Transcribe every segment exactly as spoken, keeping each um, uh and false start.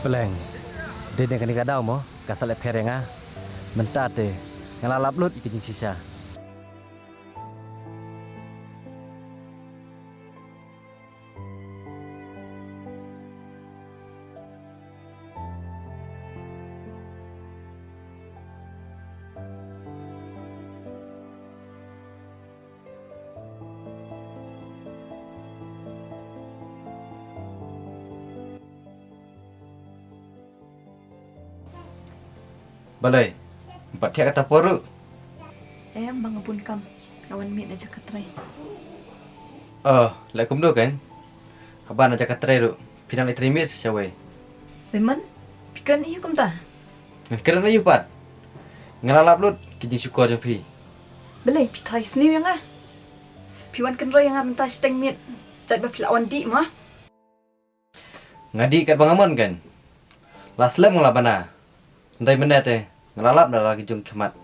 Leng. Dei na kane ka daw mo, ka sa leh pher ïa nga. Mynta te nga la lap lut ïa ka jingshisha. Balei? Bat thiah kata por ruh. Em, ba nga bun kam. Nga wan miet na jaka trei. Oh, leh kumno kan? Haba na jaka trei ruh. Phi dang leh trei miet sa shawei. Raymond, phi kren aïu kumta? Nga kren aïu pat? Nga la lap lut ki jingshukor jong phi. Balei phi tharai sniew ïa nga? Phi wan kynroi ïa nga mynta shiteng miet. Jait ba phi la wan dih ma? Nga dih katba nga mon kan. La slem nga la bana. Hynrei mynne te nga la lap na la ki jong ki khmat.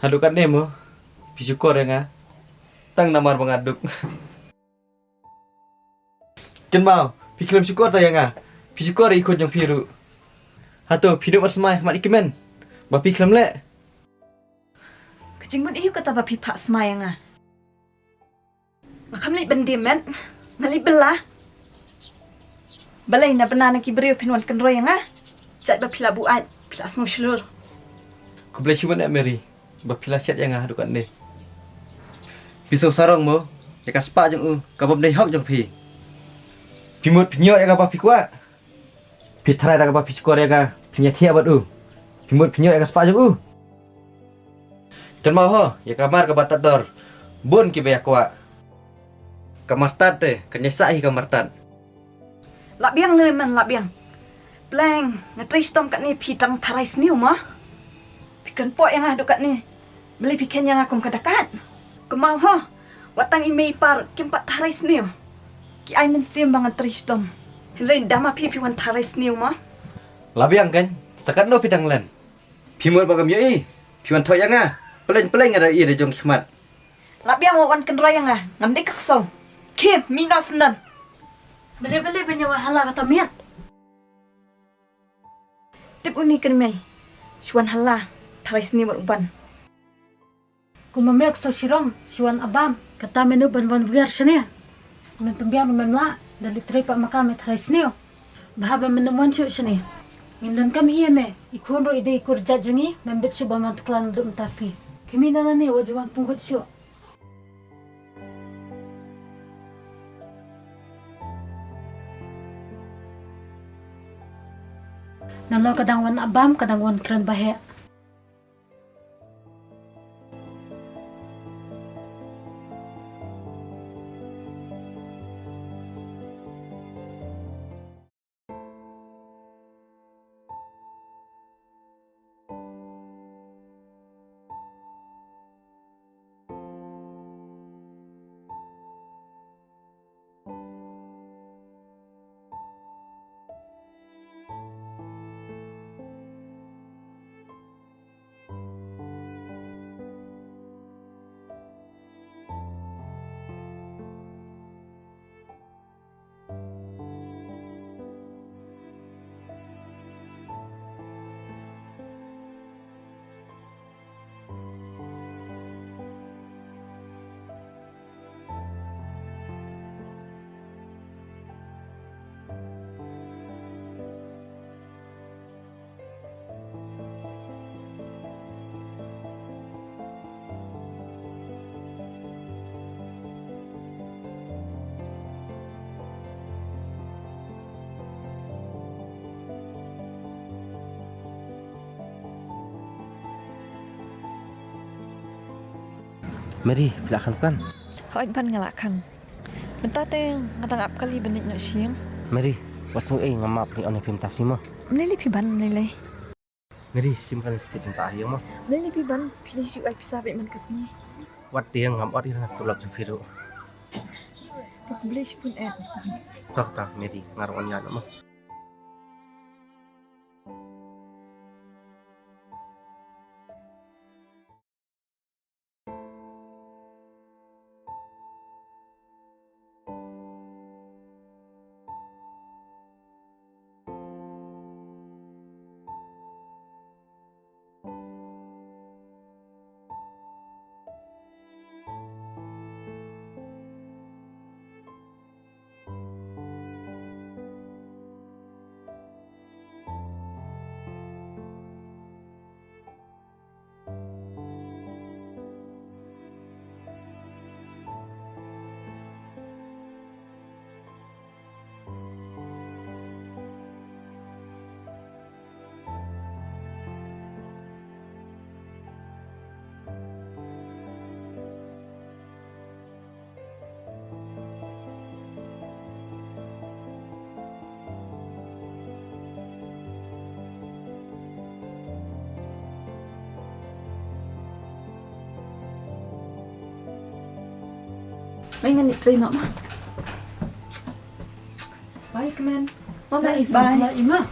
Haduh katne mo phi shukor ïa nga. Tang namar ba nga duk. Kynmaw, phi khlem shukor ta ïa nga. Phi shukor ïa i khun jong phi ruh. Hato phi duk mar smai khmat i kmen ba phi khlem leh? Ka jingmut aïu kata ba phi phah smai ïa nga? Nga kham leit ban die met, nga leit bylla. Balei na bynta na ki briew phin wan kynroi ïa nga? Jait ba phi la buaid, phi la sngew shlur. Khublei shibun eh Mary, ba phi la shet ïa nga haduh katne. Phi sngewsarong mo ïa ka spah jong u, ka bym dei hok jong phi. Phi mut phin ïoh ïa kaba phi kwah. Phi tharai da kaba phi shukor ïa nga phin ïathiah bad u? Phi mut phin ïoh ïa ka spah jong u? Kynmaw ho ïa ka mar kaba tad dor. Bun kiba ïa kwah. Ka mar tad te kan ïa sah hi ka mar tad. Lah biang Raymond, lah biang. Pleng, nga trei shitom katne phi tang tharai sniew mo? Phi kren pok ïa nga haduh katne. Balei phi kheiñ ïa nga kum ka dakat? Kynmaw ho, wat tang i mei i pa kim pat tharai sniew. Ki ai mynsiem ba ngan trei shitom. Hynrei da ma phi phi wan tharai sniew mo? Lah biang kan, sa katno phi dang len? Phi mut ba kam ïohi, phi wan thoh ïa nga. Pleng pleng nga da i da jong ki khmat. Lah biang wat wan kynroi ïa nga, ngam dei ka ksew. Khie, mih noh syndon. Balei balei ban ïa wan hala kata miet? Tip une kynmei. Shu wan hala, tharai sniew bad u Ban. Kumba me ksew shirong, shu wan abam, kata menu ban wan wiar shane. Mem pynbiang ruh mem lah, da leit trei pat ma ka me tharai sniew. Bha ba mem wan shuh shane. Ngin donkam hi ïa me, i khun ruh i dei i kur jait jong ngi, mem bit shuh ban wan tuklar naduh mynta sngi. Khmih noh nangne, wat ju wan pyngut shuh. Nalor ka dang wan abam, ka dang wan kren ba heh. Mary, phi lah khan kan? Hooid Ban, nga lah khan. Mynta te nga dang ap kali ban leit noh sha ïing. Mary, wat sngew ei, nga map, ngi on ïa phi mynta sngi mo. Ym lei lei phi Ban, ym lei lei. Mary, shim kane stet mynta ha ïing mo. Ym lei lei phi Ban, phi leit shu ai pisa beit man ka sngi. Wat tieng, ngam ot ïa nga tulop jong phi ruh. Te khublei shibun eh. Tok ta Mary, nga ruh ngan ïaid noh mo. Ai, ngan leit trei noh ma. Bye, Kmen. Bye, bye.